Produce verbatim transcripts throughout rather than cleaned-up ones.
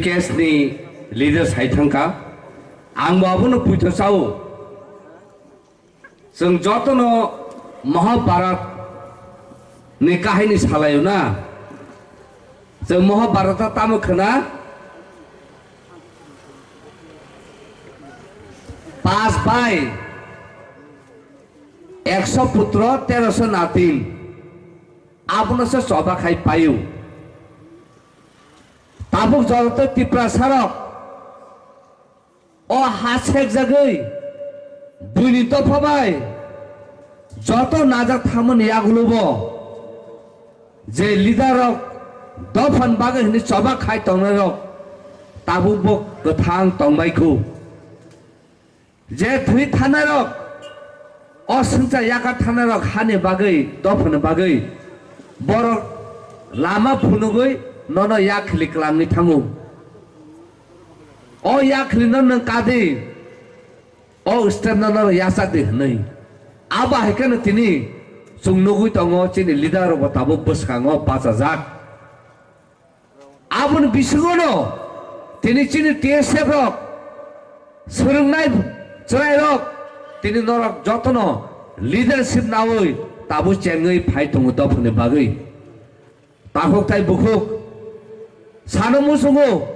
T S ni leader sai thangkha, ang bo abono puitho sao. Chwng jotono Mahabharat ni kahini salaio na. Chwng Mahabharata tamo khna, pas bai ekso putro, teroso natin. Abono se choba khai paio. Tabuk joto Tiprasa rok o ha sekjagwi buini dopha bai joto najak thangmani yagulo bo je leader rok dophani bagwi hwnwi choba khai tongnai rok tabuk bo kwthang tongbai khu. Je thwi thanai rok, o swngchar yakar thanai rok hani bagwi, dophani bagwi, borok lama phunugwi nono yak khili kwlangwi thango. O yak khili no nwng kadi, o state no norok yachak di hwnwi. Abo hai kheno tini chwng nugwi tongo chini leader rok bo tabuk bwskango bachajak. Aboni bisingono tini chini T S F rok, swrwngnai chwrai rok, tini norok jotono leadership nawi tabuk chengwi phai tongo dophani bagwi. Takhuk tai bukhuk sano muchungo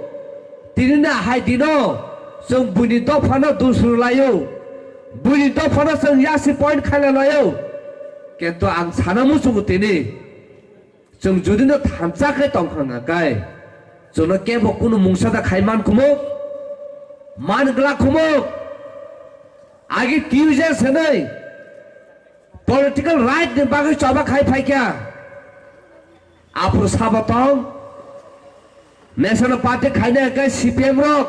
tini na hai dino chwng buini dophano dusru laio, buini dophano chwng yasi point khaina laio. Kintu ang sana muchungo tini Chwng jodi no thansa khe tong kha hwnka khe, chwngno kebo kunu mungsa da khai man khumo, man glak khumo. Agi Tuesday se nai political right ni bagwi choba khai phai kha. Aphuru sabo tong National Party khaina hwnkhe C P M rok,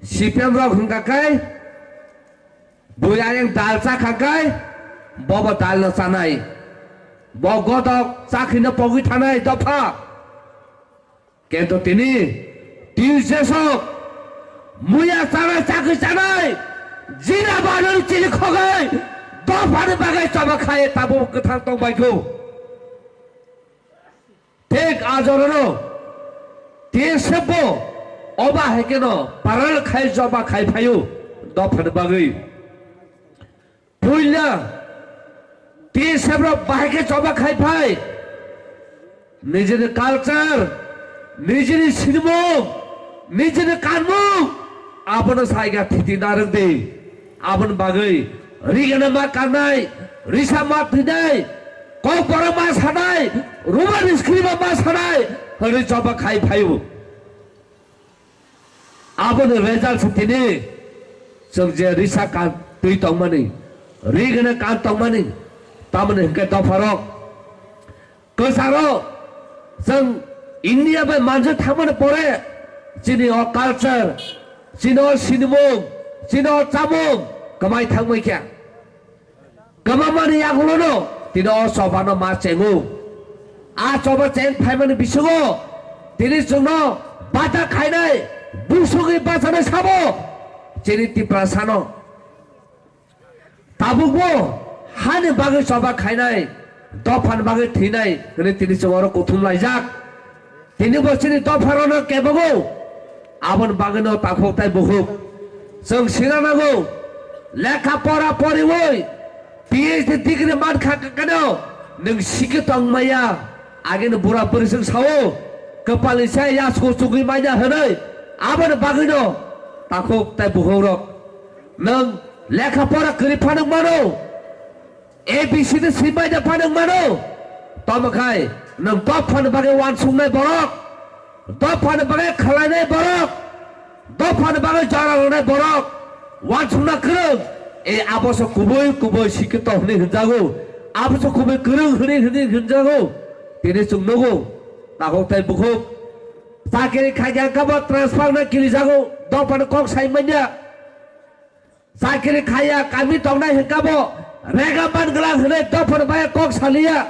C P M rok hwnkha khe, bui ayang dal chakha khe, bobo dal no chanai. Bo godok chakhi no pogwi thanai dopha. Kento tini Tuesday sok muya chanai chakhi chanai. Jira banani chili khogai. Dopha ni bagai choba khai tabo kwthang tong bai kho. Thik a jorano T S F bo oba hai kheno parallel khai joba khai phaio dophani bagwi. Puila T S F rok bahai khe joba khai phai. Nijini culture, nijini sinimung, nijini kanmung, abono saiga thiti narwk di. Aboni bagwi rigana ma kannai, risa ma thwinai, kokborok ma sanai, Roman script ma sanai, hwnwi choba khai phaio. Aboni result se tini chwng je risa kan twi tongmani, rigana kan tongmani, tamoni hwnkhe dopharok Kwcharo chwng India bai manjak thangmani pore chini o culture, chini o sinimung, chini o chamung kwmai thangbai kha. Kwmamani yagulono tini o chobano ma chengo. A choba cheng phaimani bisingo tini chwngno bata khainai, busugwi bachanai sabo chini Tiprasano. Tabukbo hani bagwi choba khainai, dophani bagwi thwinai hwnwi tini chwng oro kuthum laijak. Tini bo chini dopharokno kebogo. Aboni bagwino takhuk tai bukhuk chwng sina nango. Lekha pora poriwi P H D degree mankha kakano nwng sikhe tongmaya. Agini bura bwrwi chwng sao, kwpalni se yasku chugwi manya hwnwi. Aboni bagwino takhuk tai bukhukrok nwng lekha pora kwrwi phano mano, A B C D swi manya phano mano. Tamo khai nwng dophani bagwi uansuknai borok, dophani bagwi khwlainai borok, dophani bagwi jora rwnai borok uansukna kwrwng. E aboso kubui kubui sikito hwnwi hwnjago, aboso kubui kwrwng hwnwi hwnwi hwnjago. Tini chwng nugo, takhuk tai bukhuk chakiri khaikha kabo transfer na kilijago, dophani kok sai manya. Chakiri khaiya kami tongnai hwnkha bo rega man glak hwnwi dophani bai kok saliya.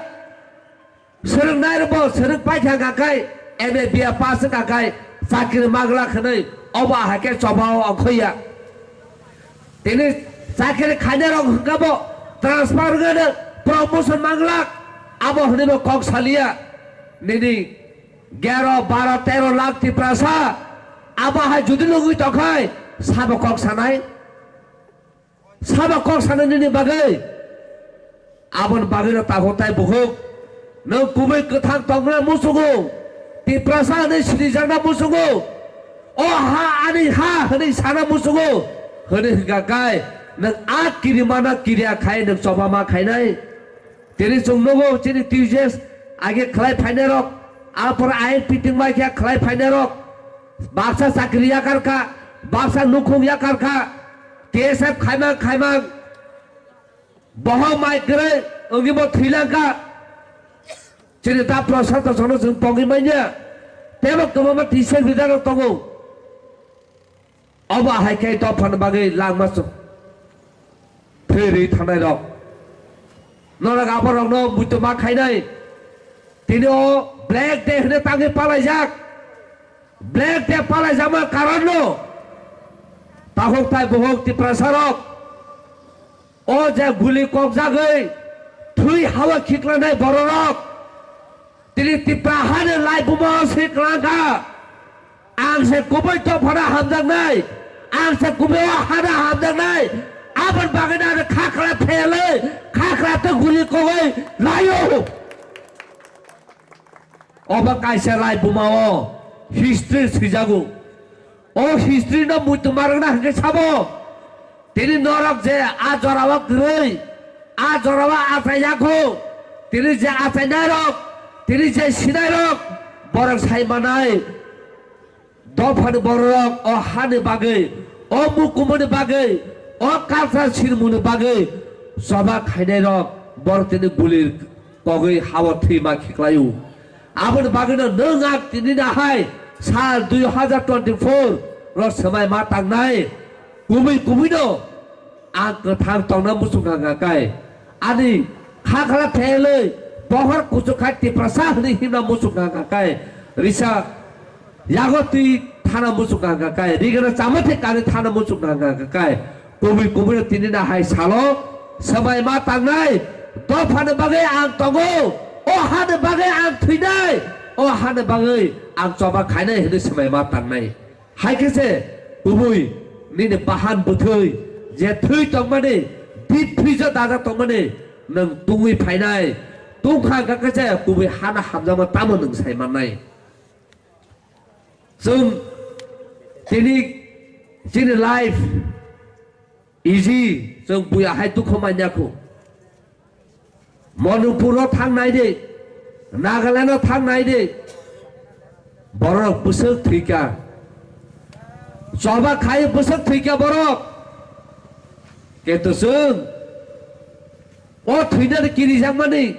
Swrwngnai rokbo swrwng paikha hwnkha khai M A B A pass wngkha khai chakiri ma glak hwnwi obo ahai khe chobao ongkhoiya. Tini chakiri khainai rok hwnkha bo transfer wngwi promotion ma glak abo hwnwi bo kok saliya. Nini Gero, baro, tero lakh Tiprasa abo hai jodi nugwi tongkhai, sabo kok sanai? Sabo kok sanai nini bagwi? Aboni bagwino takhuk tai bukhuk, nwng kubui kwthang tongna muchungo, Tiprasa hwnwi sinijakna muchungo, o ha ani ha hwnwi sana muchungo hwnwi hwnkha khe, nwng a kirimano kiriya khai nwng choba ma khainai? Tini chwng nugo chini T U J S age khlai phainairok, apor I N P tingbai khe khlai phainairok, baksa chakri yakar kha, baksa nukhung yakar kha, T S F khaimang khaimang, bohok mai kwrwi wngwi bo thwilang kha. Chini ta prasad to sono chwng pogwi manya, tebo kwbangma teacher bidarok tongo. Obo hai khe dophani bagwi langma chwng thwi rwi thangnai rok. Norok aborokno muitu ma khainai. Tini o Black Day hwnwi tangwi palaijak. Black Day palaijakma karonno takhuk tai bukhuk Tiprasa rok, o je guli kokjagwi thwi hawa khiklanai bororok, tini Tipra hani laibuma o se kwlangkha. Ang se kubui dophano hamjaknai, ang se kubui o hano hamjaknai. Aboni bagwino ano khakla phelwi, khakla tei guli kogwi laio. Obo kaisa laibuma o history swijago. O history no muitu marwkna hwnkhe sabo. Tini norok je a jorao kwrwi, a jorao achai yakho, tini je achainairok, tini je sinairok, borok sai manai. Dophani bororok o hani bagwi, o mukumuni bagwi, o culture sinimungni bagwi choba khainairok borok tini guli kogwi hao thwima khiklaio. Aboni bagwino nwng ang tini nahai sal dui hazar twenty four ro swmai ma tangnai. Kubui kubuino ang kwthang tongna muchung kha kha kai. Ani khakla phelwi bohor kuchuk khai Tiprasa hwnwi himna muchung kha kha kai. Risa yago twi thana muchung kha kha kai. Rigena chama thik kani thana muchung kha kha kai. Kubui kubuino tini nahai salo swmai ma tangnai. Dophani bagwi ang tongo. O hani bagwi ang thwinai. O hani bagwi ang choba khainai hwnwi swmai ma tangnai. Hai khe se kubui nini bahan bwthwi je thwi tongmani, bit thwijo dajak tongmani nwng tungwi phainai. Tungkha hwnkha khe se kubui hano hamjakma tamo nwng sai mannai. Chwng tini chini life easy, chwng buya hai dukhu manya khu. Manipur o thang nai di, Nagaland o thang nai di, borok bwswk thwikha, choba khai bwswk thwikha borok. Kintu chwng o thwinani kirijakmani,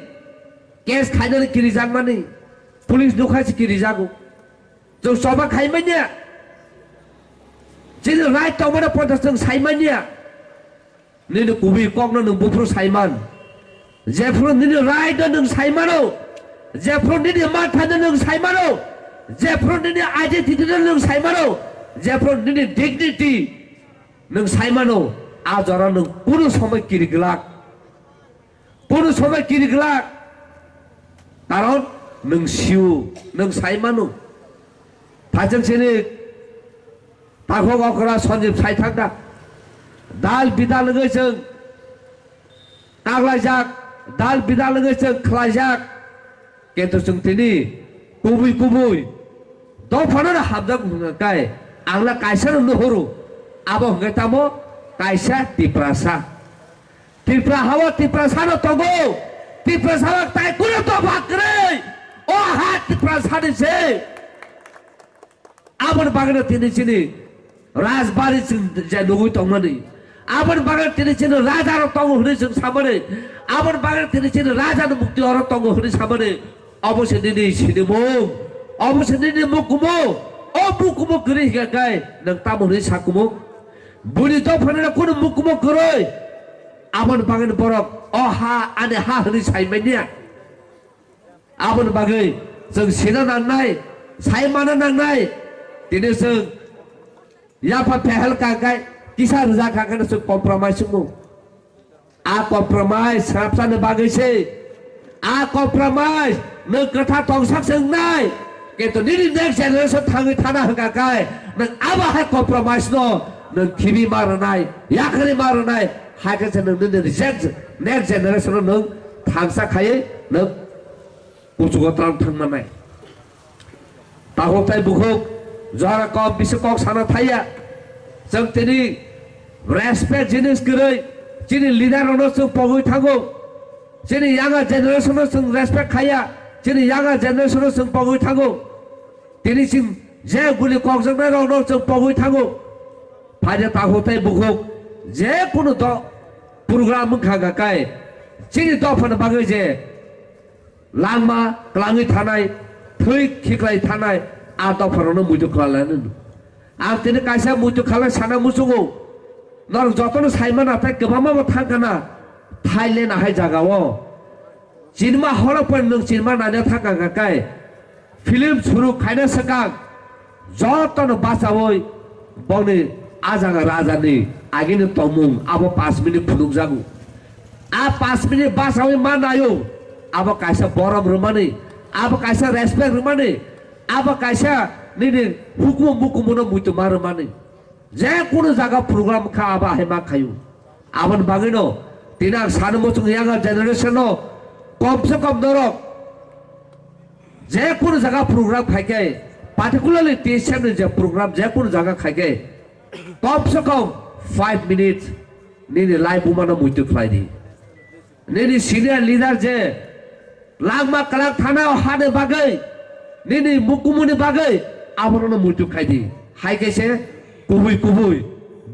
case khainani kirijakmani, police nukha se kirijago. Chwng choba khai manya. Chini right tongmani poito chwng sai manya. Nini kubui kokno nwng buphuru sai man. Jephuru nini right no nwng sai mano. Jephuru nini mathano nwng sai mano. Jephuru nini identity no nwng sai mano. Jephuru nini dignity nwng sai mano. A jora nwng kunu somoi kiri glak. Kunu somoi kiri glak. Karon nwng sio, nwng sai mano. Thajeng sini takhuk okra Sanjib sai thangda. Dal bidal wngwi chwng kaklaijak, dal bidal wngwi chwng khlaijak. Kintu chwng tini kubui kubui dophano hamjak wngkha kai, ang la kaisa no nuhuru, abo hwnkhe tamo kaisa Tiprasa. Tipra hao Tiprasa no tongo, Tiprasa rok tai kunu dopha kwrwi, o ha Tiprasa ni se. Aboni bagwino tini chini rajbari chwng je nugwi tongmani, aboni bagwino tini chini raja rok tongo hwnwi chwng samani, aboni bagwino tini chini raja ni mukti oro tongo hwnwi samani, obo se nini sinimung, obo se nini mukumu, o mukumu kwrwi hwnkha khe nwng tamo hwnwi sakumu? Buini dophani rok kunu mukumu kwrwi, aboni bagwino borok o ha ani ha hwnwi sai manya. Aboni bagwi chwng sina nangnai, sai mana nangnai. Tini chwng yapha pehel kangkai kisa rwjak kha kheno chwng compromise wngmo. A compromise srapsani bagwi se. A compromise nwng kwthar tongsak se wngnai. Kintu nini next generation thangwi thana hwnkha khe, nwng abo hai compromise no nwng khibi ma rwnai, yakarwi ma rwnai, hai khe se nwng nini reject, next generation no nwng thansa khaiwi nwng kuchugo tlang thang manai. Takhuk tai bukhuk, jora kom bisi kok sana thaya. Chwng tini respect jinis kwrwi, chini leader rokno chwng pogwi thango. Chini younger generation no chwng respect khaya, chini younger generation no chwng pogwi thango. Tini chwng je guli kokjaknai rokno chwng pogwi thango. Phaide takhuk tai bukhuk, je kunu do program wngkha kha kai, chini dophani bagwi je langma kwlangwi thanai, thwi khiklai thanai, a dopharokno muitu khlailani. Ang tini kaisa muitu khalai sana muchungo, norok jotono saimana tei kwbangma bo thangkana Thailand ahai jagao. Chinma horo pon nwng chinma naina thangkha kha kai, film suru khaina swkang jotono bachaui bongni a jaga rajani agini tongmung abo pash minute phunukjago. A pash minute bachaui ma naio, abo kaisa borom rwmani, abo kaisa respect rwmani, abo kaisa nini hukumu mukumuno muitu ma rwmani. Je kunu jaga program kha abo hai ma khaio. Aboni bagwino tini ang sani muchung younger generation no kom se kom norok je kunu jaga program khai khe, particularly T S M ni je program je kunu jaga khai khe, kom se kom five minutes nini live bumano muitu khlai di. Nini senior leader je langma kwlak thana o hani bagwi, nini mukumuni bagwi, aborokno muitu khai di. Hai khe se kubui kubui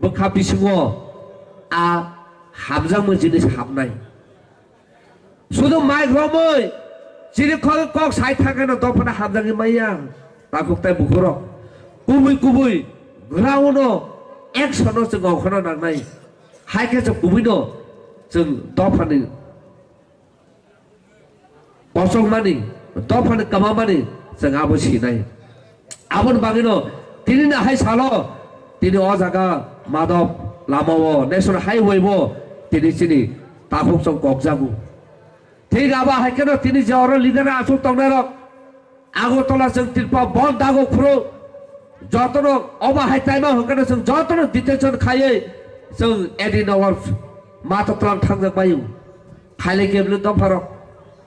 bwkha bisingo a hamjakmung jinis habnai. Sudu mic romwi chini khol kok sai thangkhe no dophano hamjagwi maya. Takhuk tai bukhurok kubui kubui ground o action no chwng okhorna nangnai. Hai khe chwng kubui no chwng dophani kochokmani, dophani kwmamani chwng abo sinai. Aboni bagwino tini no hai salo, tini o jaga Madhop lama o, National Highway o tini chini takhuk chwng kokjago. Thik abo hai kheno tini je oro leader achuk tongnai rok, Agartala chwng Tripura bon dago phuru jotono obo hai taima hwnkhe no chwng jotono detention khaiwi chwng A D Nagar mata twlang thangjak baio. Khailai keblo dopharok.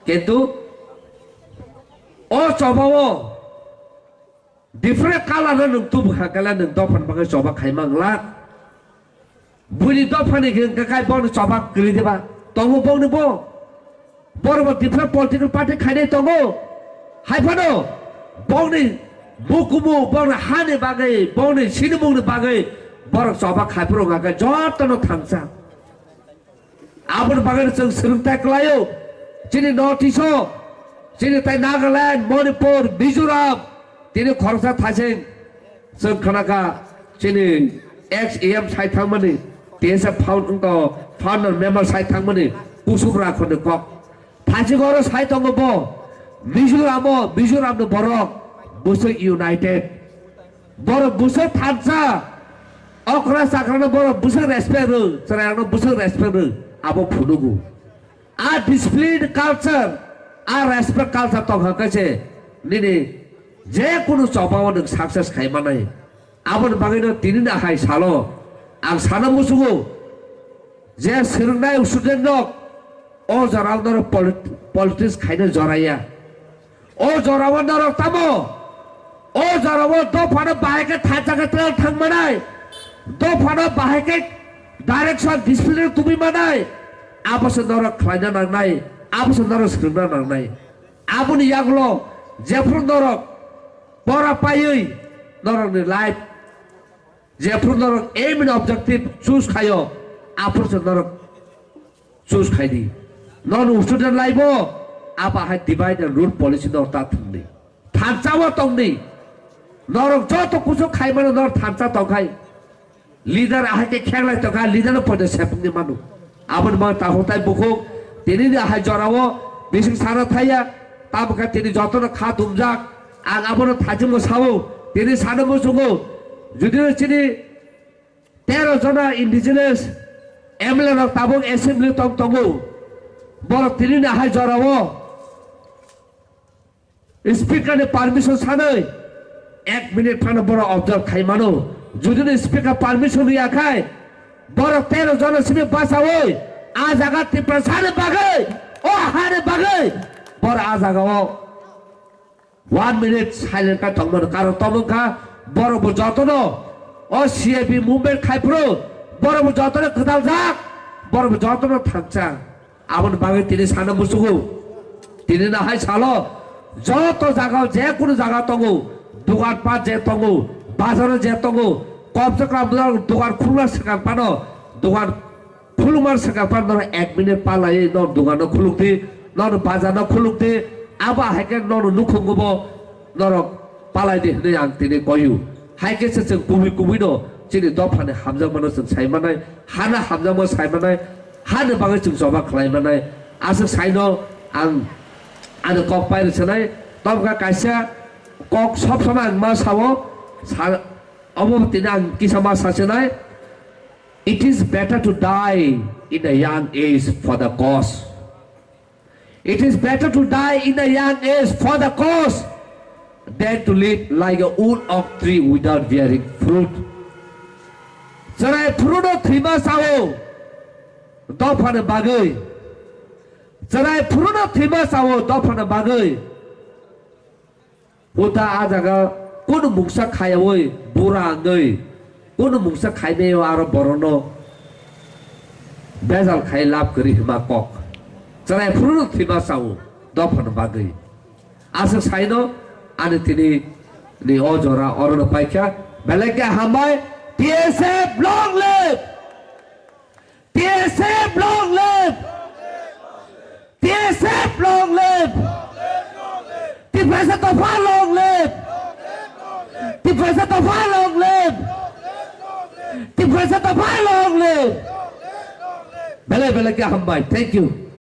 Kintu o chobao different color no nwng tubu kha kala nwng dophani bagwi choba khai mangla. Buini dophani hwnkha khai bono choba kwrwi diba? Tongo bongni bo. Borok bo different political party khainai tongo. Hai phano bongni bukumu, bongni hani bagwi, bongni sinimungni bagwi borok choba khai phuru hwnkha khe jotono thangsa. Aboni bagwi chwng swrwngthai kwlaio. Chini North East o, chini tai Nagaland, Manipur, Mizoram, tini khoroksa thasing chwng khnakha chini ex E M sai thangmani, T S F found-, wngkha founder member sai thangmani Kusum Rakhorni kok. Thasing oro sai tongo bo, Mizoram o, Mizoram ni borok bwswk united. Borok bwswk thansa, okra chakrano borok bwswk respect rw, chwrairokno bwswk respect rw, abo phunugo. A discipline culture, a respect culture tongkha khe se nini je kunu chobao nwng success khai manai. Aboni bagwino tini no hai salo ang sana muchungo je swrwngnai student rok o jorao norok polit-, politics khaina joraya. O jorao norok tamo? O jorao dophano bahai khe thansa khe twlang thang manai, dophano bahai khe direction discipline tubui manai, abo se norok khlaina nangnai, abo se norok swrwngna nangnai. Aboni yagulo jephru norok pora paiwi norokni life, jephru norok aim and objective choose khaio, aphuru se norok choose khai di. Nono student life o abo hai divide and rule policy no ta thwngdi. Thansa o tongdi. Norok joto kusu khai mano nor thansa tongkhai. Leader ahai khe khenglai tongkha, leader no poito sepungni manu. Aboni bagwi takhuk tai bukhuk tini ni ahai jorao bising sana thaya. Tabukha tini jotono kha dumjak. Ang abono thajimo sao. Tini sana muchungo. Judino chini tero jona indigenous M L A rok tabuk assembly tong tongo. Borok tini ni hai jorao Speaker ni permission sanwi ek minute phano borok observe khai mano. Jodi ni speaker permission riya khai, borok tero jona simi bachawi a jaga Tiprasa ni bagwi, o ha ni bagwi borok a jaga o one minute silent kha tongmani karon tamo wngkha borok bo jotono o C A B movement khai phuru borok bo jotono kwtal jak, borok bo jotono thangcha. Aboni bagwi tini sana musugo. Tini nahai salo joto jaga, je kunu jaga tongo, dogan pat je tongo, bazaro je tongo, komse kom dogan khulna swkang pano, dogan khulumar swkang pano norok ek minute palai no dogan no khuluk di, no bazar no khuluk di, abo hai khe no nukhungo bo norok palai di hwnwi ang tini koyu. Hai khe se chwng kubui kubui no chini dophani hamjakmano chwng sai manai, hana hamjakma sai manai, hani bagwi chwng choba khlai manai. Aswk saino ang ani kok pai rwchwnai, tobokha kaisa kok sob somai ang ma sao, sa-, obo tini ang kisa ma sachinai, "It is better to die in a young age for the cause." It is better to die in a young age for the cause than to live like a wood oak tree without bearing fruit. Chwrai phuru no thwima sao dophani bagwi. Chwrai phuru no thwima sao dophani bagwi. Puta a jaga kunu mungsa khaiyawi bura wngwi kunu mungsa khaimeo aro borokno bejal khai lab kwrwi hwnma kok. Chwrai phuru no thwima sao dophano bagwi. Aswk saino ani tini ni o jora orono paikha. Belai khe hambai. T S F long live! T S F long live! T S F long live! Tiprasa Dopha long live! Tiprasa Dopha long live! Tiprasa Dopha long live! Belai belai khe hambai. Thank you.